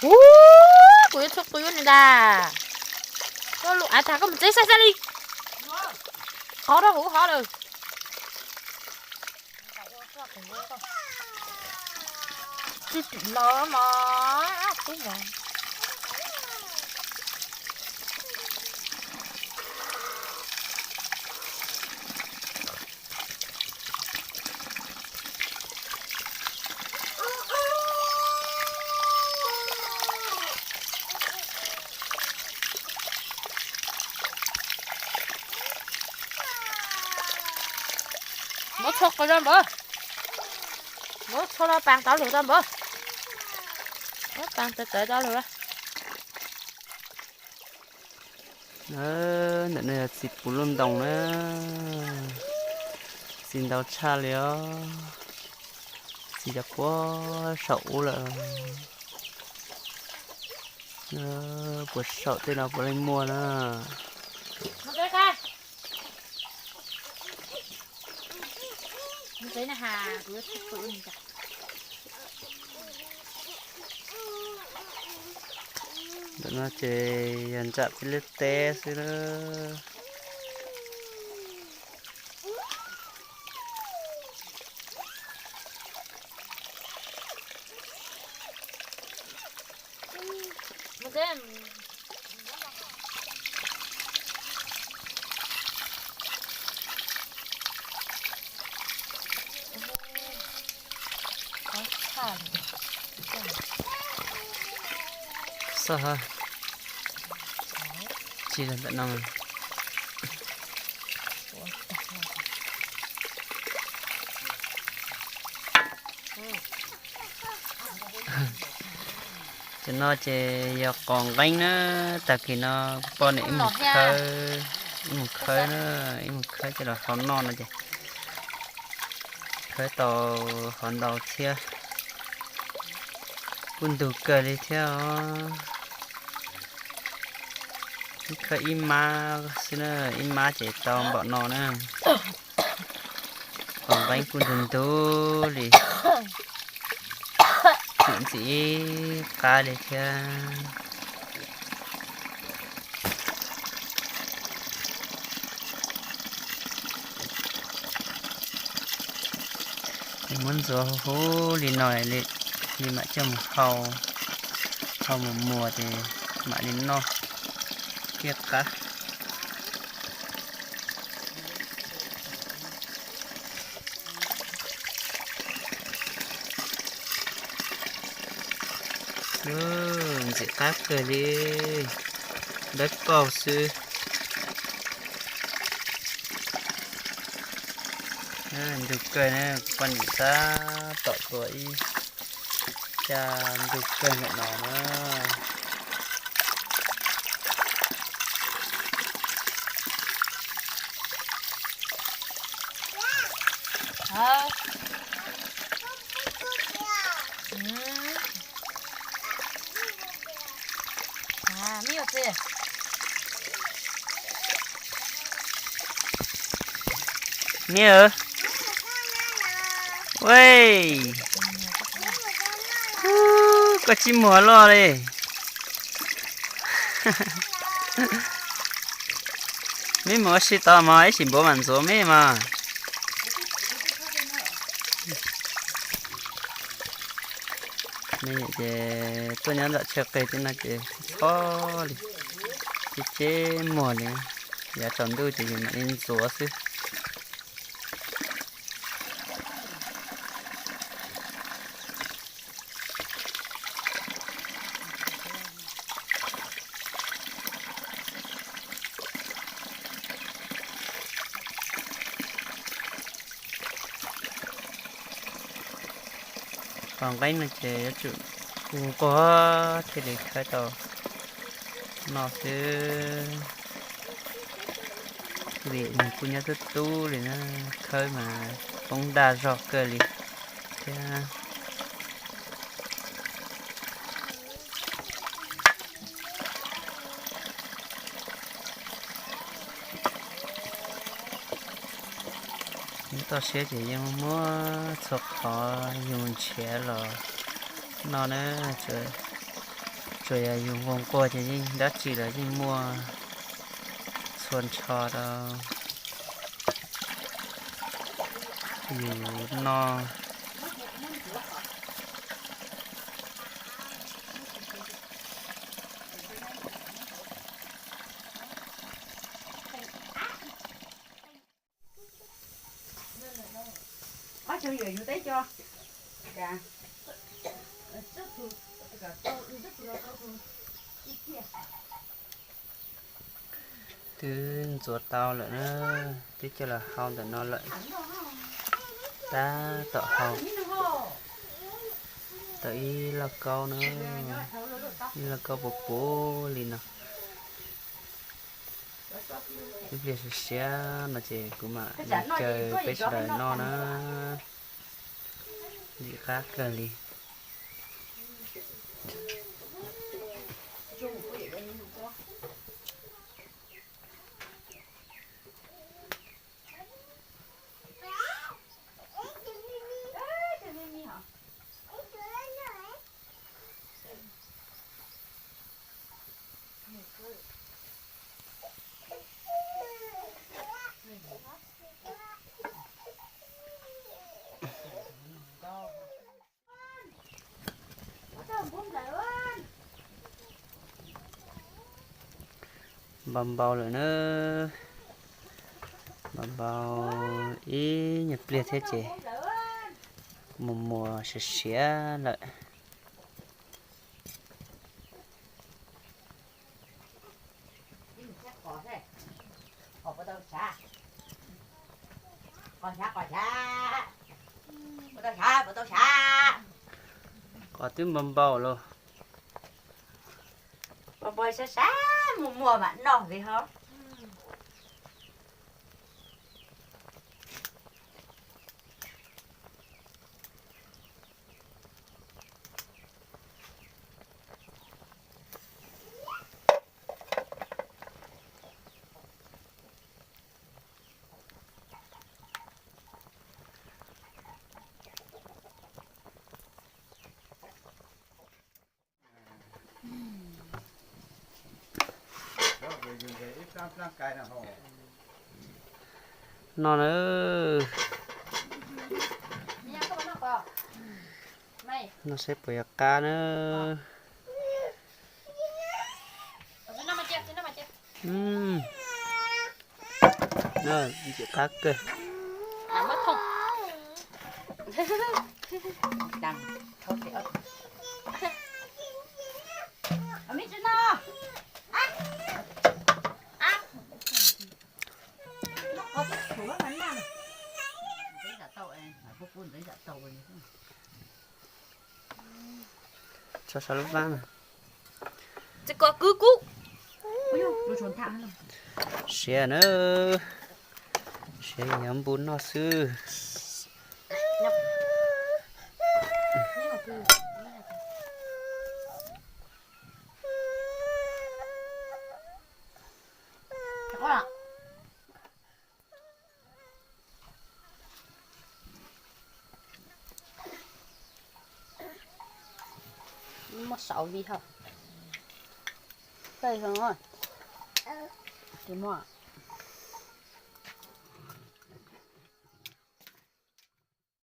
Ub, kuv yuav txhua qw li ntag. Koj lub av tag koj mus tsev sai sai li. Qhov rau hauv hov lawm. Tsis tim los mas tub mas. Muab tsho qw rau npawg. Muab tsho rau paas tau lug rau npawg. Muab paas tawv tawv rau lug. Ntawm no yog txiv puv lub ntoo na, txiv ntau tshaj li os, txiv cov puag saum ub lawm. Puag saum tej no puav leej muaj na. Ntawm no ces yog ntsam peb lub teb xwb na. Xab ha, tsis ntawm no. Cov no ces yog qos nqeeb na, tag kis no kuv poj niam ib mus khawb, ib mus khawb na, ib mus khawb coj los hau noj no ces khawb tau hov ntau thiab, kuj ntug kawg li thiab os. Khawb ib mab xwb na, ib mab ces tau npaum no na. Qos nqeeb kuj ntug ntug li, tsim ntxim qab li thiab. Ces muab ntxuav huv huv li no li, mam coj mus hau, hau mus muas ces mam li noj thiaj qab. Ntxim qab kawg li, dawb paug xwb. Ntug kawg na, kuv poj niam tab tom tua ib caj ntug kawg ntawm no na. Niam, Wej, koj tsib muag loj li. Meb mus ua si tod mas ib sim npuav mam ntxuav meb mas. Ces tuaj nyob nram tshav qig tej no ces txhob li, tsib tseb muag li, yav tsaus ntuj ces yus mam li ntxuav xwb. Qos nqeeb no ces yuav tsum nquag thiaj li khawb tau noj xwb, vim nws kuj nyob tub tub li na, khawb mas poob daj zog kawg li thiab. Toj siab ces yeej muab txhua qhov yus nrhiav los noj na, tsuas yog yus nquag nquag ces yeej dab tsi los yeej muaj txhua nrho rau yus noj. Twb ntxuav tau lawm na, twb coj los hau ntawm no lawm. Tab tom hau tau ib lauj kaub na, ib lauj kaub puv puv li no. Ib pliag siav siav no ces kuv mam caw peb sawv daws noj na. Ntxim qab kawg li. Npau npau lawm na, npau npau ib nyuag pliag thiab ces mus muas siav siav lawm. Qos twb npau npau los, npau npau sab sab mus muas mam noj li ho. No na, no saib puas yuav qab na. Ntxim qab kawg. Tso saum lub vab na. Siav na, siav yog npua noj xwb. Muaj sáu vị hả? Koj, tus muaj